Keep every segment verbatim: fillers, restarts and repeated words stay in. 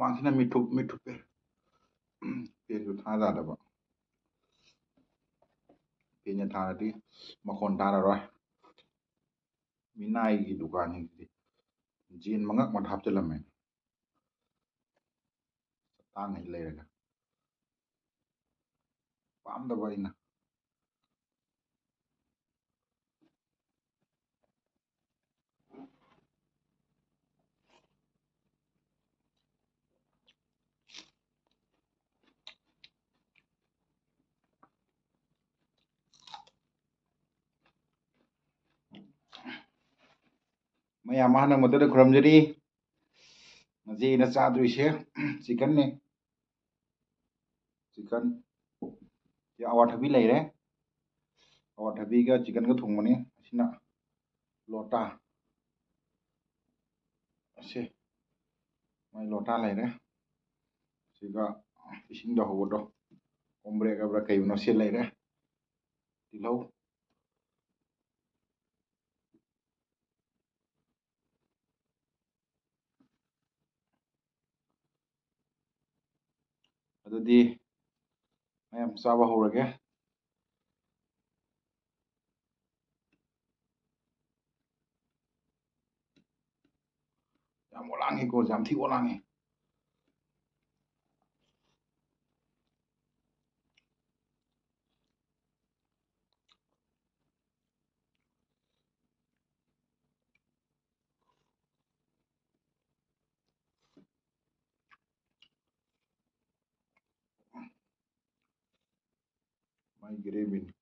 ꯃꯥꯡꯁꯤꯅ ꯃꯤꯠꯊꯨꯞ ꯃꯤꯠꯊꯨꯞꯄꯦ꯫ ꯐꯦꯟꯁꯨ ꯊꯥ ꯌꯥꯗꯕ꯫ ꯐꯦꯟꯁꯦ ꯊꯥꯔꯗꯤ ꯃꯈꯣꯟ ꯇꯥꯔꯔꯣꯏ꯫ ꯃꯤꯅꯥꯏꯒꯤ ꯗꯨꯀꯥꯟꯁꯤꯡꯁꯤꯗꯤ ꯖꯦꯟ ꯃꯉꯛ ꯃꯊꯥ ꯍꯥꯞꯆꯤꯜꯂꯝꯃꯦ꯫ ꯇꯥꯡꯉꯩ ꯂꯩꯔꯒ ꯄꯥꯝꯗꯕ ꯑꯩꯅ꯫ ꯃꯌꯥꯝ ꯑꯍꯟ ꯑꯃꯗꯨꯗ ꯈꯨꯔꯨꯝꯖꯔꯤ꯫ ꯉꯁꯤ ꯑꯩꯅ ꯆꯥꯗꯣꯏꯁꯦ ꯆꯤꯀꯟꯅꯦ꯫ ꯆꯤꯀꯟ꯫ ꯁꯤ ꯑꯋꯥꯊꯕꯤ ꯂꯩꯔꯦ꯫ ꯑꯋꯥꯊꯕꯤꯒ ꯆꯤꯀꯟꯒ ꯊꯣꯡꯕꯅꯤ꯫ ꯑꯁꯤꯅ ꯂꯣꯇꯥ꯫ ꯑꯁꯤ ꯃꯥꯏ ꯂꯣꯇꯥ ꯂꯩꯔꯦ꯫ ꯁꯤꯒ ꯏꯁꯤꯡꯗ ꯍꯧꯕꯗꯣ, ꯀꯣꯝꯕ꯭ꯔꯦꯛ ꯍꯥꯏꯕ꯭ꯔꯥ ꯀꯩꯅꯣ, ꯁꯤ ꯂꯩꯔꯦ꯫ ꯇꯤꯜꯍꯧ꯫ ꯑꯗꯨꯗꯤ ꯃꯌꯥꯝ ꯆꯥꯕ ꯍꯧꯔꯒꯦ꯫ ꯌꯥꯝ ꯑꯣꯂꯥꯡꯉꯤꯀꯣ, ꯌꯥꯝ ꯊꯤ ꯑꯣꯂꯥꯡꯉꯤ꯫ ꯃꯥꯏ ꯒ꯭ꯔꯦꯚꯤꯅꯤ꯫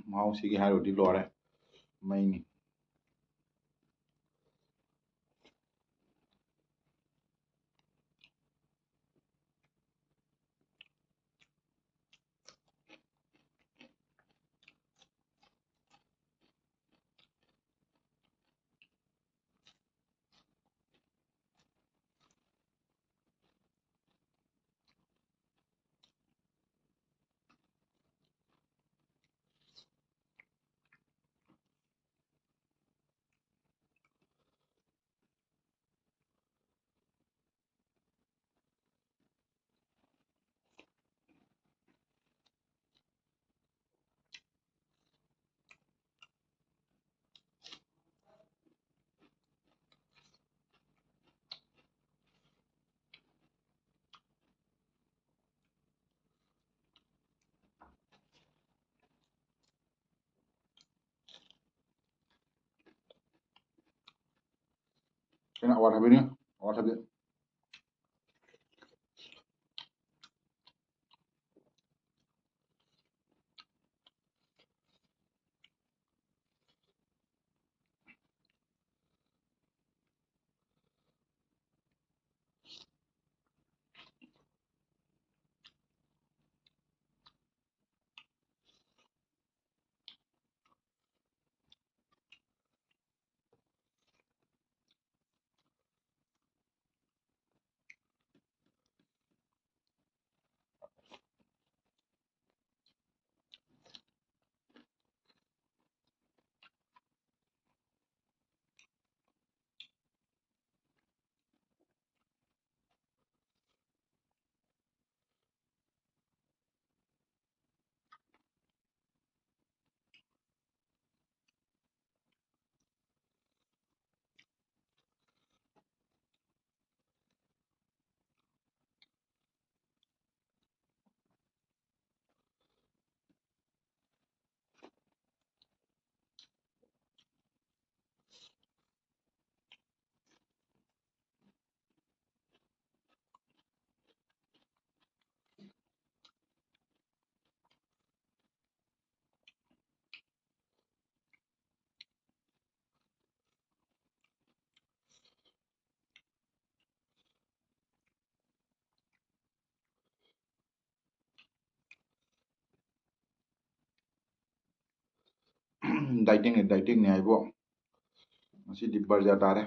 ꯃꯍꯥꯎꯁꯤꯒꯤ ꯍꯥꯏꯔꯨꯔꯗꯤ ꯂꯣꯏꯔꯦ, ꯃꯩꯅꯤ꯫ ꯀꯩꯅꯣ ꯑꯋꯥꯊꯕꯤꯅꯤ, ꯑꯋꯥꯊꯕꯤ꯫ ꯗꯥꯏꯇꯤꯡꯅꯤ, ꯗꯥꯏꯇꯤꯡꯅꯤ ꯍꯥꯏꯕꯨ꯫ ꯉꯁꯤꯗꯤ ꯕꯔꯖꯥ ꯇꯥꯔꯦ꯫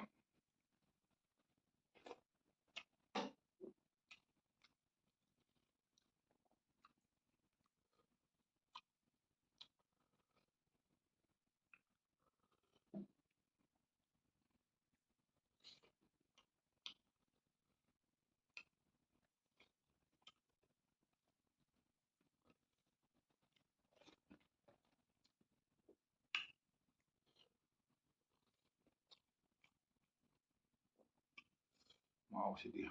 ꯃꯍꯥꯎꯁꯤꯗꯤ꯫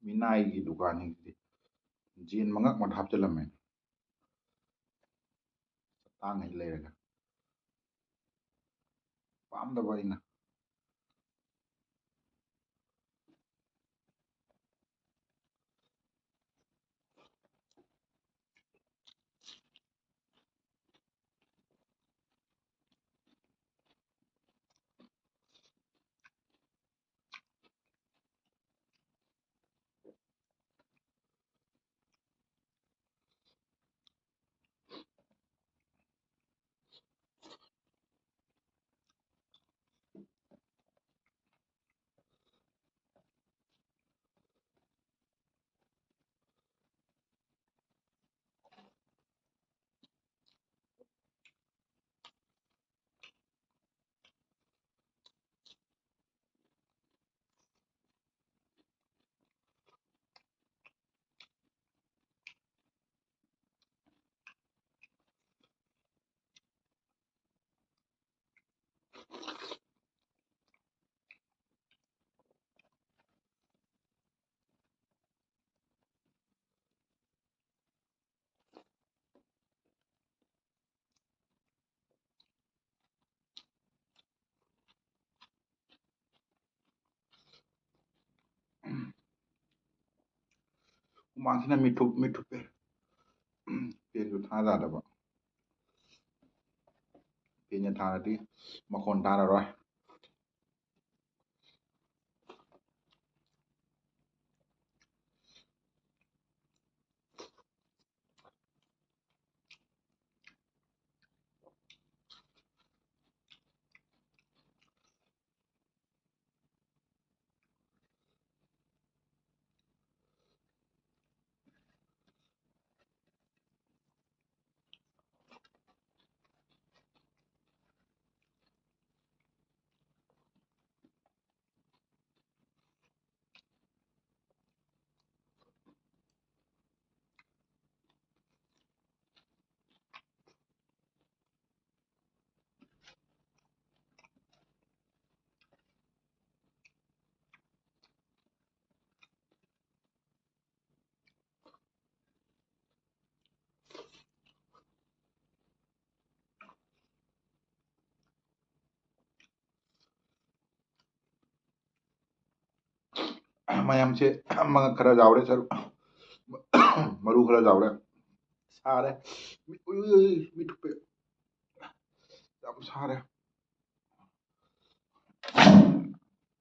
ꯃꯤꯅꯥꯏꯒꯤ ꯗꯨꯀꯥꯟꯁꯤꯡꯁꯤꯗꯤ ꯖꯦꯟ ꯃꯉꯛ ꯃꯊꯥ ꯍꯥꯞꯆꯤꯜꯂꯝꯃꯦ꯫ ꯇꯥꯡꯉꯩ ꯂꯩꯔꯒ ꯄꯥꯝꯗꯕ ꯑꯩꯅ꯫ ꯃꯄꯥꯟꯁꯤꯅ ꯃꯤꯠ ꯊꯨꯞ-, ꯃꯤꯠ ꯊꯨꯞꯄꯦ꯫ ꯐꯦꯟꯁꯨ ꯊꯥ ꯌꯥꯗꯕ꯫ ꯐꯦꯟꯁꯦ ꯊꯥꯔꯗꯤ ꯃꯈꯣꯟ ꯇꯥꯔꯔꯣꯏ꯫ ꯃꯌꯥꯝꯁꯦ ꯃꯉꯛ ꯈꯔ ꯌꯥꯎꯔꯦ, ꯁꯔꯨ-, ꯃꯔꯨ ꯈꯔ ꯌꯥꯎꯔꯦ꯫ ꯁꯥꯔꯦ꯫ ꯃꯤꯠ, ꯎꯏ, ꯎꯏ, ꯎꯏ, ꯃꯤꯠ ꯊꯨꯞꯄꯦ꯫ ꯌꯥꯝ ꯁꯥꯔꯦ꯫